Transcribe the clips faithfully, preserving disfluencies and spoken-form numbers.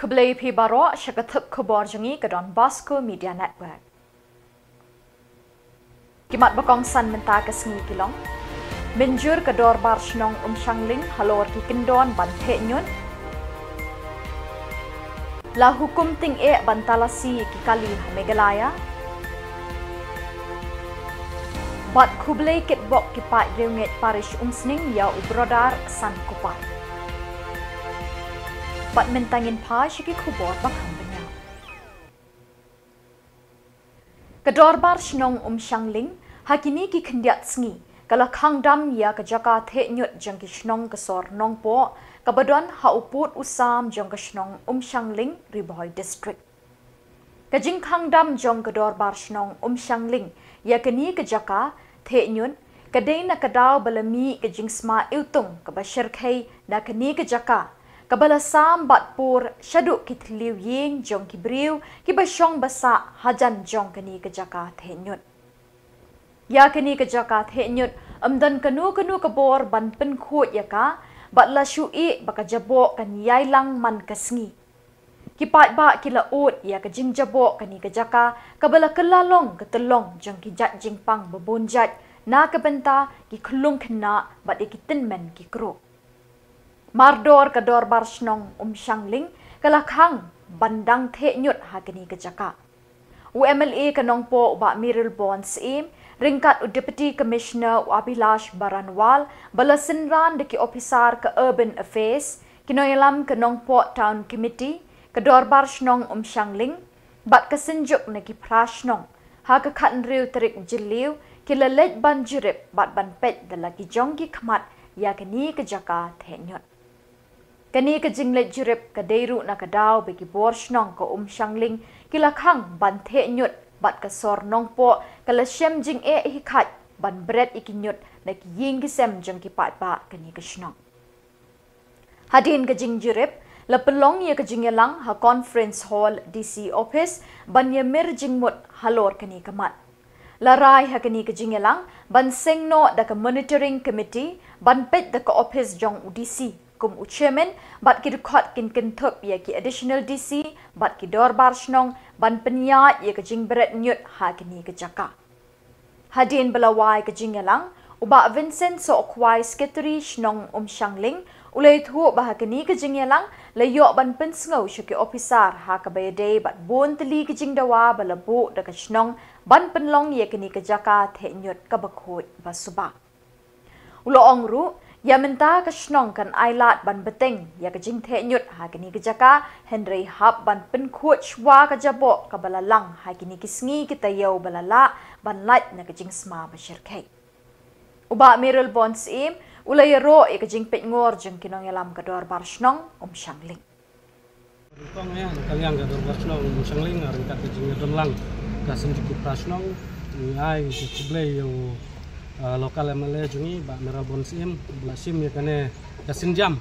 Khublei phi baroh sha ka thup khubor jong ngi ka Don Bosco Media Network. Ki mat ba kongsan mynta ka sngi ki long: Mynjur ka Dorbar Shnong Umshangling halor ki kyndon ban theh ñiut. La hukum tyngeh ban talasi ki kali ha Meghalaya. Bad khublei kitbok ki paid riewngeit Parish Umsning ïa u Brodar San Kupai. Bad mynta ngin phai sha ki khubor ba kham bniah. Ka Dorbar Shnong Umshangling ha kine ki khyndiat sngi ka la khang dam ïa ka jaka theh ñiut jong ki shnong ka sor Nongpoh, kaba don ha u pud u sam jong ka shnong Umshangling, Ri Bhoi District. Ka jingkhang dam jong ka Dorbar Shnong Umshangling ïa kane ka jaka theh ñiut ka dei na ka daw ba la mih ka jingsma iwtung kaba shyrkhei na kane ka jaka, kaba la sam bad pur shaduh ki thliew ïing jong ki briew kiba shong ba sah hajan jong kane ka jaka theh ñiut. Ïa kane ka jaka theh ñiut ym don kano kano ka bor ban pynkhuid ïa ka, bad la shu ïeh ba ka jaboh kan ïai lang man ka sngi. Ki paidbah ki la ud ïa ka jingjaboh kane ka jaka, kaba la kylla long ka tyllong jong ki jait jingpang ba bun jait, na ka bynta ki khyllung khynnah bad ïa ki tymmen ki kru. Mardor ka Dorbar Shnong Umshangling ka la khang ban dang theh ñiut ha kane ka jaka. U M L A ka Nongpoh u Bah Mayralborn Syiem, ryngkat u Deputy Commissioner u Abhilash Baranwal, ba la synran da ki ophisar ka Urban Affairs, ki nongïalam ka Nongpoh Town Committee, ka Dorbar Shnong Umshangling, bad ka Synjuk na ki phra shnong, ha ka khathynriew tarik Jylliew, ki la leit ban jurip bad ban peit da la ki jong ki khmat ïa kane ka jaka theh ñiut. Kane ka jingleit jurip ka dei ruh na ka daw ba ki bor shnong ka Umshangling ki la khang ban theh ñiut, bad ka sor Nongpoh ka la shem jingeh hi khat ban bret ïa ki ñiut na ki ïing ki sem jong ki paidbah kane ka shnong. Hadien ka jingjurip, la pynlong ïa ka jingïalang ha Conference Hall D C Office ban ïamir jingmut halor kane ka mat. La rai ha kane ka jingïalang ban seng noh da ka Monitoring Committee ban peit da ka ophis jong u D C kum u Chairman, bad ki dkhot kin kynthup ïa ki Additional D C bad ki Dorbar Shnong ban pynïaid ïa ka jingbret ñiut ha kane ka jaka. Hadien ba la wai ka jingïalang, u Bah Vincent Sohkhwai, Secretary Shnong Umshangling, u la ïathuh ba ha kane ka jingïalang la ïoh ban pynsngew sha ki ophisar ha kaba ïadei bad bun tylli ki jingdawa ba la buh da ka shnong ban pynlong ïa kane ka jaka theh ñiut kaba khuid ba suba. U la ong ruh, ïa mynta ka shnong kan ailad ban bteng ïa ka jingtheh ñiut ha kane ka jaka, hynrei hap ban pynkhuid shuwa ka jaboh kaba la lang ha kine ki sngi ki taïew ba la lah ban lait na ka jingsma ba shyrkhei. U Bah Mayralborn Syiem u la ïaroh ïa ka jingpeitngor jong ki nongïalam ka Dorbar Shnong Umshangling. Nyngkong eh, na ka liang ka Dorbar Shnong Umshangling, ryngkat ka jingïadon lang ka Synjuk ki phra shnong, ngi ai ka khublei ïa u, ah, local M L A jong ngi, Bah Mayralborn Syiem, ba la shim ïa kane ka sienjam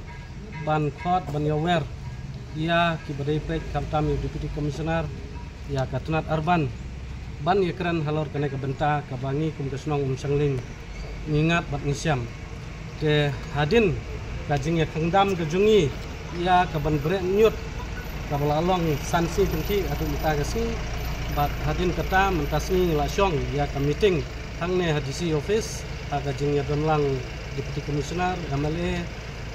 ban khot, ban ïawer ïa kiba dei peit, khamtam ïa u Deputy Commissioner ïa ka tnat urban, ban ïakren halor kane ka bynta kaba ngi kum ka shnong Umshangling ngi ngat bad ngi shem. Te hadien ka jingïakhang dam ka jong ngi ïa ka ban bret ñiut kaba la long san sngi kynthih haduh mynta ka sngi, bad hadien kata mynta sngi ngi la shong ïa ka meeting hangne ha D C office, ha ka jingïadon lang Deputy Commissioner, M L A,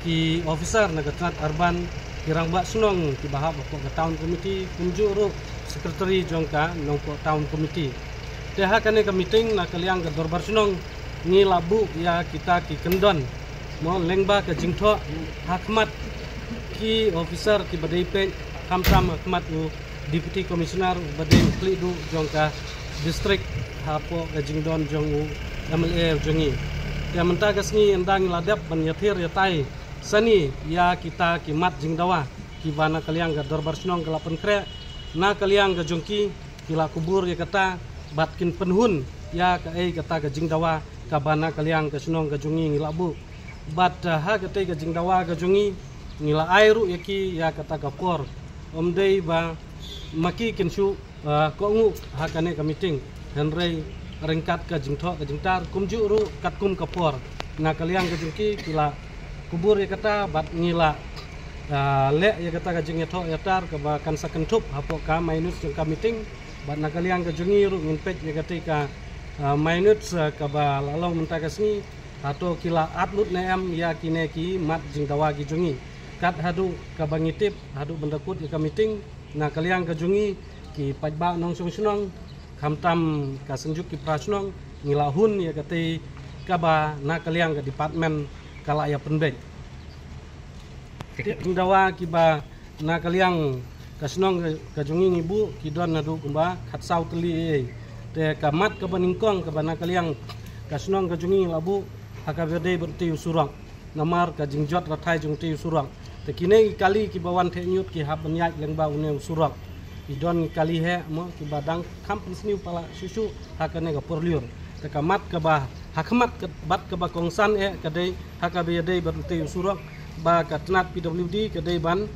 ki officer na ka tnat urban, ki rangbah shnong kiba hap hapoh ka town committee, kumjuh ruh secretary jong ka Nongpoh Town Committee. Te ha kane ka meeting na ka liang ka Dorbar Shnong ngi la buh ïa kita ki kyndon, mo, lyngba ka jingthoh ha khmat ki officer kiba dei peit, khamtam ha khmat u Deputy Commissioner uba dei u khlieh duh jong ka district hapoh ka jingdon jong u M L A jong ngi. Te mynta ka sngi ynda ngi la dep ban ïathir ïatai sani ïa kita ki mat jingdawa kiba na ka liang ka Dorbar Shnong ka la pynkhreh, na ka liang ka jong ki, ki la kubur ïa kata bad kin pynhun ïa kaei kata ka jingdawa kaba na ka liang ka shnong ka jong ngi ngi la buh. Bad, ah, ha katei ka jingdawa ka jong ngi, ngi la ai ruh ïa ki ïa kata ka por. Ym dei ba ma ki kin shu, ah, kohnguh ha kane ka meeting, hynrei ryngkat ka jingthoh ka jingtar, kumjuh ruh katkum ka por, na ka liang ka jong ki, ki la kubur ïa kata bad ngi la, Ah, leh ïa kata ka jingïathoh ïatar kaba kan sa kynthup hapoh ka minutes jong ka meeting. Bad na ka liang ka jong ngi ruh ngin peit ïa kata ka, ah, minutes, ah, kaba la long mynta ka sngi. Hato ki la at lut ne em ïa kine ki mat jingdawa ki jong ngi. Kat haduh kaba ngi tip, haduh ban da kut ïa ka meeting, na ka liang ka jong ngi ki paidbah nongshong shnong, khamtam ka Synjuk ki Para Shnong, ngi la hun ïa kata kaba na ka liang ka department ka la ïa pynbeit. Ki jingdawa kiba na ka liang ka shnong ka, ka jong ngi ngi buh ki don naduh kumba khatsaw tylli ei. Te ka mat kaba nyngkong kaba na ka liang ka shnong ka jong ngi la buh ha kaba dei bad utei u surok. Namar ka jingjot rathai jong utei u surok. Te kine ki kali kiba wan theh ñiut ki hap ban ïaid lyngba une u surok. Ki don ki kali heh mo kiba dang kham pynsniew palat shuh shuh ha kane ka por lyiur. Te ka mat kaba ha khmat ka, bad kaba kongsan eh ka dei ha kaba ïadei bad utei u surok ba ka tnat P W D ka dei ban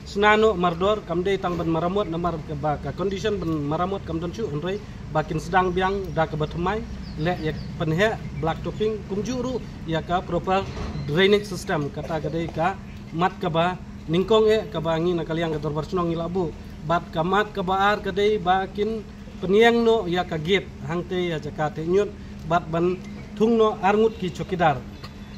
shna noh mardor, kam dei tang ban maramot namar kaba ka condition ban maramot kam don shuh, hynrei ba kin sdang biang da kaba thymmai, leh ïa pynheh black topping, kumjuh ruh ïa ka proper drainage system. Kata ka dei ka mat kaba nyngkong eh kaba ngi na ka liang ka dorbar shnong ngi la buh. Bad ka mat kaba ar ka dei ba kin pynïeng noh ïa ka gate hangtei ha jaka theh ñiut bad ban thung noh arngut ki chowkidar.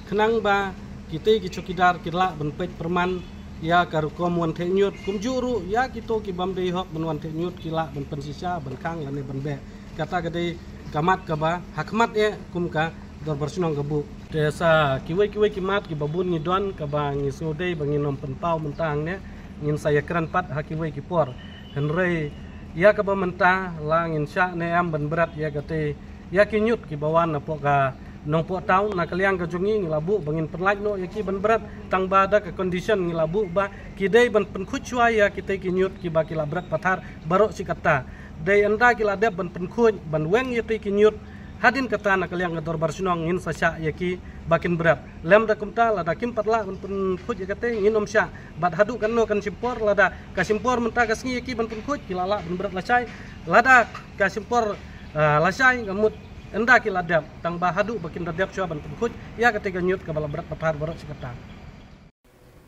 Khnang ba kitei ki chowkidar ki lah ban peit pyrman ïa ka rukom wan theh ñiut, kumjuh ruh ïa kito ki bym dei hok ban wan theh ñiut ki lah ban pynshisha, ban khang lane ban beh. Kata ka dei ka mat kaba ha khmat eh kum ka dorbar shnong ka buh. Te sa kiwei kiwei ki mat kiba bun ngi don kaba ngi sngewdei ba ngin ym pynpaw mynta hangne, ngin sa ïakren pat ha kiwei ki por. Hynrei ïa kaba mynta la ngin shah ne em ban bret ïa katei ïa ki ñiut kiba wan napoh ka Nongpoh Town, na ka liang ka jong ngi ngi la buh ba ngin pynlait noh ïa ki ban bret, tang ba da ka condition ngi la buh ba ki dei ban pynkhuid shuwa ïa kitei ki ñiut kiba ki la bret pathar baroh shi katta. Dei ynda ki la dep ban pynkhuid ban weng ïa kitei ki ñiut, hadien kata na ka liang ka dorbar shnong ngin sa shah ïa ki ba kin bret. Lymda kumta lada kim pat lah ban pynkhuid ïa katei ngin ym shah. Bad haduh katno kan shim por, lada ka shim por mynta ka sngi ïa ki ban pynkhuid, ki la lah ban bret lashai. Lada ka shim por, ah, lashai, ka mut ynda ki la dep, tang ba haduh ba kin da dep shuwa ban pynkhuid ïa katei ka ñiut kaba la bret pathar baroh shi katta.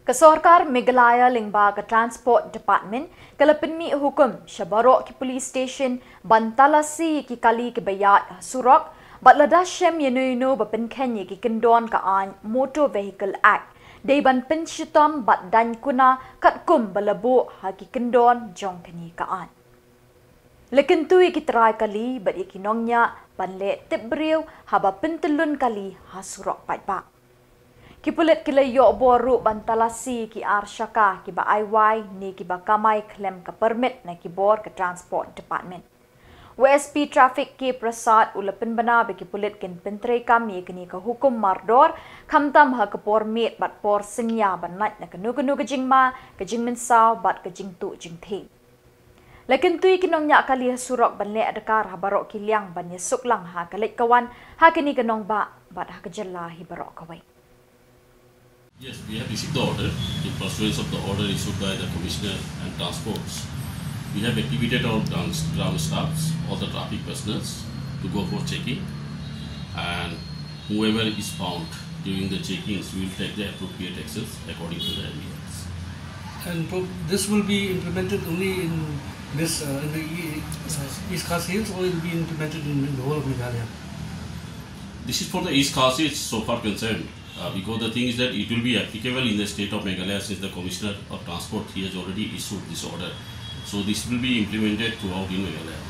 Ka sorkar Meghalaya lyngba ka Transport Department ka la pynmih hukum sha baroh ki police station ban talasi ki kali kiba ïaid ha surok, bad lada shem ïano ïano ba pynkheiñ ïa ki kyndon ka aiñ Motor Vehicle Act, dei ban pynshitom bad daiñ kuna katkum ba la buh ha ki kyndon jong kane ka aiñ. La kyntu ïa ki trai kali bad ïa ki nongñiah ban leh tip briew haba pyntyllun kali ha surok paidbah. Ki pulit ki la ïoh bor ruh ban talasi ki ar shaka kiba ai wai ne kiba kamai khlem ka permit na ki bor ka Transport Department. U S P Traffic K Prasad u la pynbna ba ki pulit kin pyntreikam ïa kane ka hukum mardor, khamtam ha ka por miet bad por synñia ban lait na kano kano ka jingma, ka jingmynsaw bad ka jingtuh jingthiah. La kyntu ïa ki nongñiah kali ha surok ban leh adkar ha baroh ki liang ban ïasuk lang ha ka leit ka wan ha kane ka nongbah bad ha ka jylla hi baroh kawei. Yes, we have received the order. In pursuance of the order issued by the Commissioner and Transports, we have activated our ground, ground staffs, all the traffic personnel, to go for checking, and whoever is found during the checkings, we will take the appropriate actions according to the M V Acts. And pro-, this will be implemented only in this, uh, in the E-, uh, East Khasi Hills, or it will be implemented in the whole of Meghalaya? This is for the East Khasi Hills so far concerned, uh, because the thing is that it will be applicable in the state of Meghalaya, since the Commissioner of Transport, he has already issued this order. So this will be implemented throughout in Meghalaya.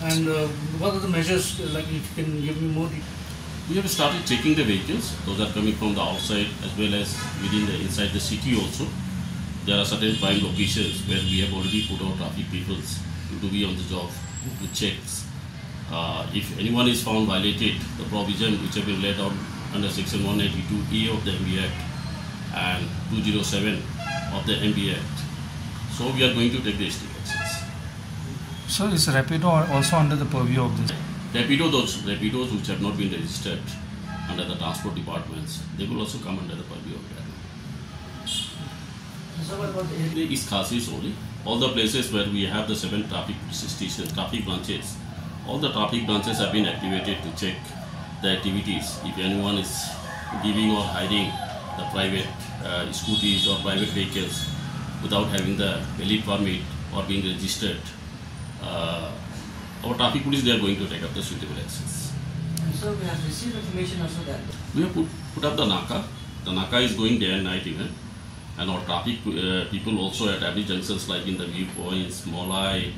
And, uh, what are the measures, uh, like, if you can give me more detail? We have started checking the vehicles, those are coming from the outside as well as within the, inside the city also. There are certain prime locations where we have already put our traffic peoples to be on the job to check. Uh, if anyone is found violated the provision which have been laid out under Section one ninety-two A of the M V Act and two zero seven of the M V Act, so we are going to take the strict actions. So is Rapido also under the purview of this? Rapido, those Rapidos which have not been registered under the transport departments, they will also come under the purview of that. So what about the East Khasi Hills only? All the places where we have the seven traffic police stations, traffic branches, all the traffic branches have been activated to check the activities. If anyone is giving or hiring the private uh, scooters or private vehicles without having the valid permit or being registered, uh, our traffic police, they are going to take up the suitable actions. And so we have received information also that we have put, put up the naka. The naka is going day and night even. And our traffic uh, people also at every junctions like in the viewpoints, Molai,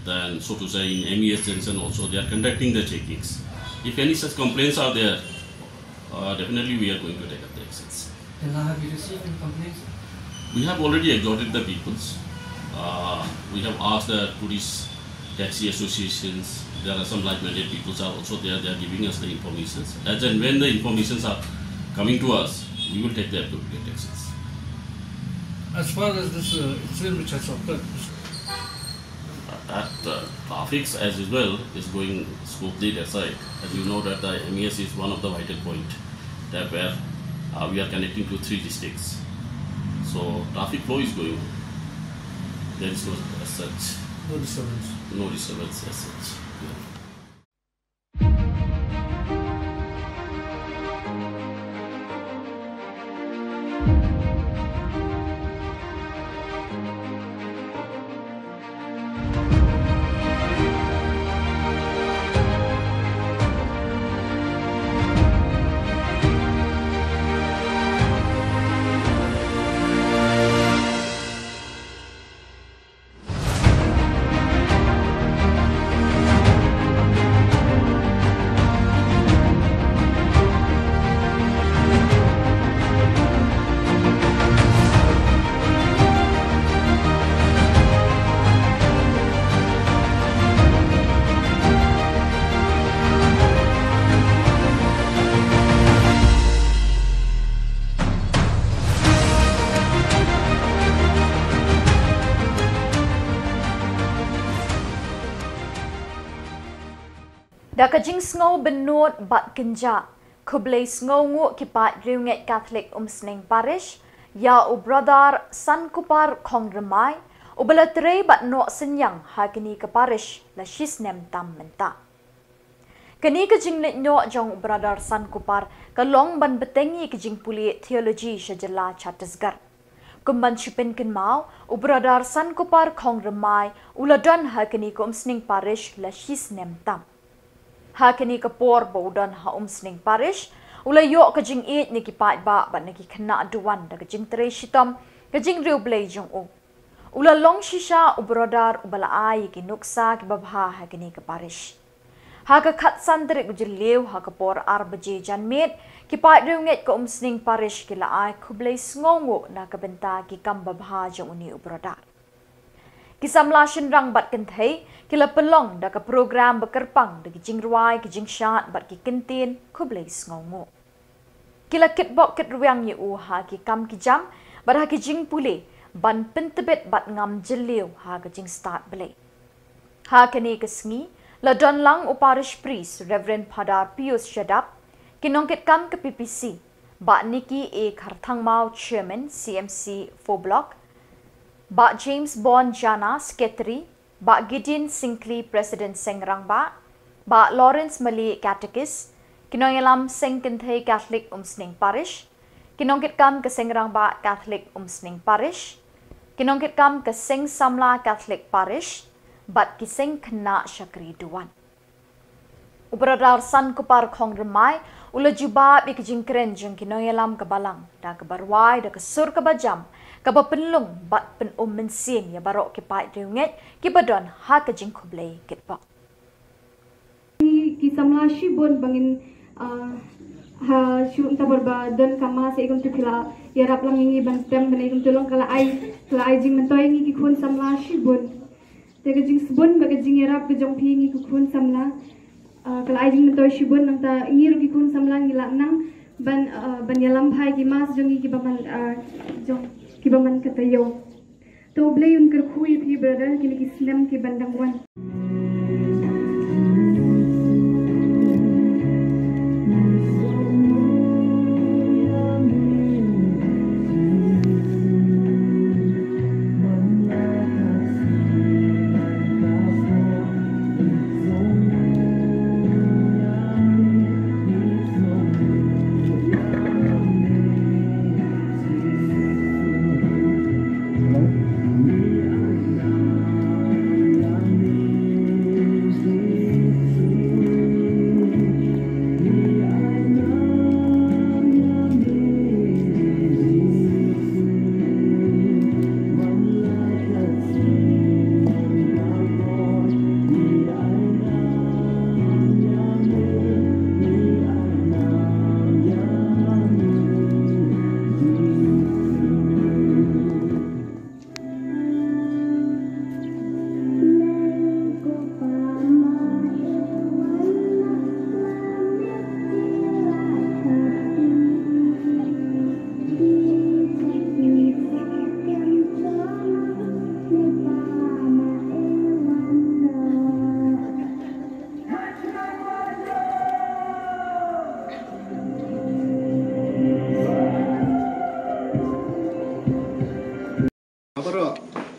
then so to say in M E S junction also, they are conducting the checkings. If any such complaints are there, uh, definitely we are going to take up the actions. Till now, have you received any complaints? We have already exhorted the peoples. Uh, we have asked the tourist taxi associations. There are some like-minded peoples are also there. They are giving us the informations. As and when the informations are coming to us, we will take the appropriate actions. As far as this uh, incident which has occurred, uh, the traffic as usual is going smoothly that side. As you know that the M E S is one of the vital point that where uh, we are connecting to three districts. So traffic flow is going. There is no as such. No disturbance. No disturbance as such. Yeah. Da ka jingsngew bynnud bad kynjah, khublei sngewnguh ki paid riewngeit Katholik Umsning Parish ïa u Brother Sankupar Khongrymmai, uba la trei bad noh synñiang ha kane ka parish la shi snem tam mynta. Kane ka jingleit noh jong u Brother Sankupar ka long ban bteng ïa ka jingpule theology sha jylla Chhattisgarh. Kum ban shu pynkynmaw, u Brother Sankupar Khongrymmai u la don ha kane ka Umsning Parish la shi snem tam. Ha kane ka por ba u don ha Umsning Parish, u la ïoh ka jingïeit na ki paidbah bad na ki khynnah duwan da ka jingtrei shitom ka jingriewblei jong u. U la long shisha u brother uba la ai ïa ki nuksa kiba bha ha kane ka parish. Ha ka khatsan tarik u Jylliew ha ka por ar baje janmiet, ki paid riewngeit ka Umsning Parish ki la ai khublei sngewnguh na ka bynta ki kam babha jong une u brother. Ki samla shynrang bad kynthei ki la pynlong da ka program ba kyrpang da ki jingrwai, ki jingshad bad ki kyntien khublei sngewnguh. Ki la kitbok kitrwiang ïa u ha ki kam ki jam bad ha ki jingpule ban pyntbit bad ngam jylliew ha ka jingstad Blei. Ha kane ka sngi la don lang u Parish Priest Reverend Father Pius Shadap, ki nongkitkam ka P P C, Bah Nicky A Kharthangmaw, Chairman C M C four Block, Bah James Bond Jana, Secretary, Bah Gideon Singkli, President Seng Rangbah, Bah Lawrence Mali, Catechist, ki nongïalam Seng Kynthei Catholic Umsning Parish, ki nongkitkam ka Seng Rangbah Catholic Umsning Parish, ki nongkitkam ka Seng Samla Catholic Parish, bad ki seng khynnah shakri duwan. U Brother Sankupar Khongrymmai u la jubab ïa ka jingkren jong ki nongïalam ka Balang da kaba rwai da ka sur kaba jam, kaba pynlong bad pynum mynsiem ïa baroh ki paid riewngeit kiba don ha ka jingkhublei kitbok. Ki samla shibun ba ngin, ah, ha shu mynta bor ba don ka mass ïa kumtu phi la ïarap lang ïa ngi ban tem ban ïa kumtu long ka la ai, ka la ai jingmyntoi ïa ngi ki khun samla shibun. Te ka jingsbun bad ka jingïarap ka jong phi ngi ki khun samla, ah, ka la ai jingmyntoi shibun, nangta ngi ruh ki khun samla ngi la nang ban, ah, ban ïalam bha ïa ki mass jong ngi kiba man, ah, jong kiba man ka taïew. To U Blei un kyrkhu ïa phi brother kine ki snem ki ban dang wan.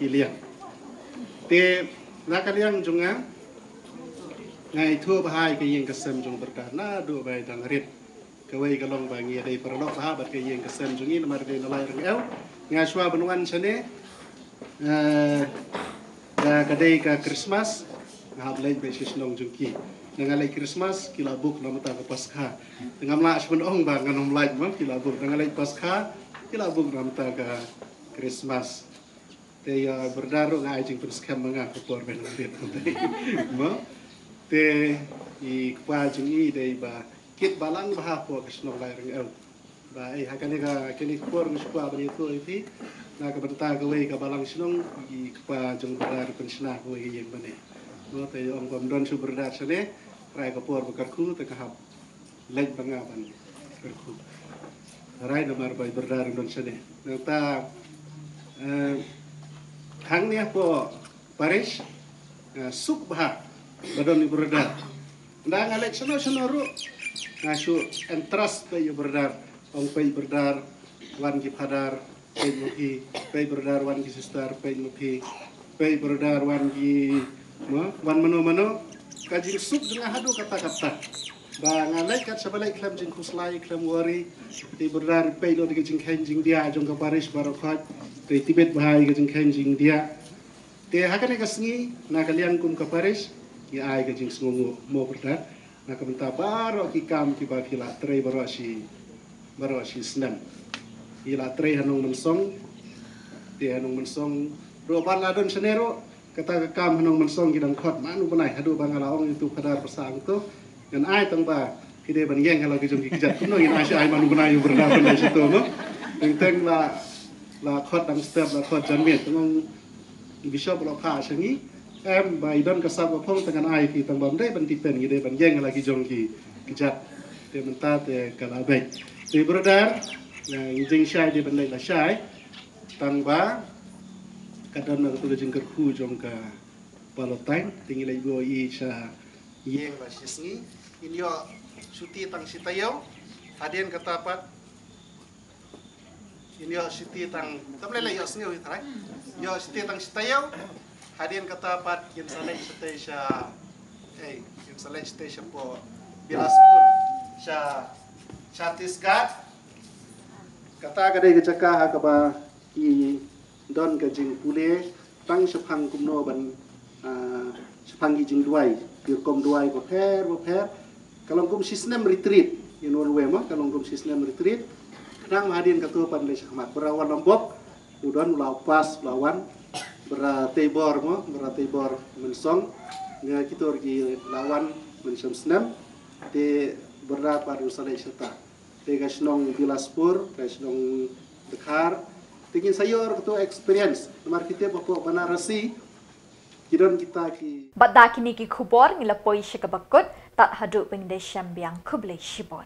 Liang. Te na ka liang jong nga, nga ithuh bha ïa ka ïing ka sem jong Brother naduh ba i dang rit. Kawei ka long ba ngi ïa dei paralok bha bad ka ïing ka sem jong ngi namar dei na Lairyngew. Nga shuwa ban wan shane, eh, ka, ka dei ka Christmas, nga hap leit beit sha shnong jong ki. Nga leit Christmas, ki la book na mynta ka Paskha. Te ngam lah shuh ban ong ba ngan ym leit, mo, ki la book. Nga leit Paskha, ki la book na mynta ka Christmas. Te ïa Brother ruh nga ai jingpynskhem ma nga ka por ban rit. Mo? Te i kpa jong i dei ba kit balang bha hapoh ka shnong Lairyngew. Ba, eh, ha kane ka, kane ka por nga shu kwah ban ïathuh ïa phi na ka bynta kawei ka balang shnong, i kpa jong Brother i pynshna kawei ka ïing bad ne. Mo, te ong ba ym don shuh Brother shane, trai ka por ba kyrkhu te ka hap leit ba nga ban kyrkhu. Trai namar ba i Brother i don shane. Nangta, eh, hangne hapoh parish, eh, suk bha ba don i Brother. Nda nga leit shano shano ruh, nga shu entrust peit ïa Brother. Ong peit Brother, wan ki Father, peit ma phi, peit Brother, wan ki Sister, peit ma phi, peit Brother, wan ki, mo, wan mano mano. Ka jingsuk jong nga haduh katta katta. Ba nga leit kat shaba leit khlem jingkhuslai, khlem worry. Te Brother peit lut ïa ka jingkheiñ jingdiah jong ka parish baroh khoit. Te tip bha ïa ka jingkheiñ jingdiah. Te ha kane ka sngi, na ka liang kum ka parish, ngi ai ka jingsngewnguh, mo Brother. Na ka bynta baroh ki kam kiba phi la trei baroh shi, baroh shi snem. Ngi la trei ha Nongmynsong, te ha Nongmynsong ruh ba la don shane ruh, kata ka kam ha Nongmynsong ki dang khot man u bnai, haduh ba nga la ong ïa utu u Father ba sah hangto, ngan ai tang ba phi dei ban ïeng ha la ki jong ki kjat. Kumno ngin ai shi ai man u bnai ïa u Brother ban dei shito, mo. Teng teng la, la khot dang step, la khot janmiet, tang ong i Bishop u la phah sha ngi, em, ba i don ka sap ka phong, te ngan ai phi tang ba ym dei ban tip pen, ngi dei ban ïeng ha la ki jong ki kjat. Te mynta te ka la beit. Te Brother, eh, ngi jingshai dei ban leit la shai. Tang ba ka don na katu ka jingkyrkhu jong ka Palestine, te ngi leit buh i sha ïing la shi sngi. Ngin ïoh shuti tang shi taïew. Hadien kata pat ngin ïoh shuti tang, tam lei lei ïoh sngew hi trai. Ïoh shuti tang shi taïew. Hadien kata pat ngin sa leit shatei sha, eh, ngin sa leit shatei shapoh Bilaspur, sha, sha Chhattisgarh. Kata ka dei ka jaka ha kaba ki don ka jingpule tang shaphang kumno ban, ah, shaphang ki jingduwai, ki rukom duwai bapher bapher. Ka long kum shi snem retreat, in one way mo, ka long kum shi snem retreat. Khnang hadien katu pat leit shakhmat. Brother Wanlambok u don, u la pass, u la wan. Brother Teibor mo, Brother Teibor Mynsong. Nga kitur ki la wan mynshem snem. Te Brother pat u sa leit shata. Te ka shnong Bilaspur, ka shnong Dkhar. Te ngin sa ïoh ruh katu experience. Namar kita hapoh Banarasi ki don kita ki. Bad da kine ki khubor ngi la poi sha kaba kut, tad haduh ba ngin da shem biang, khublei shibun.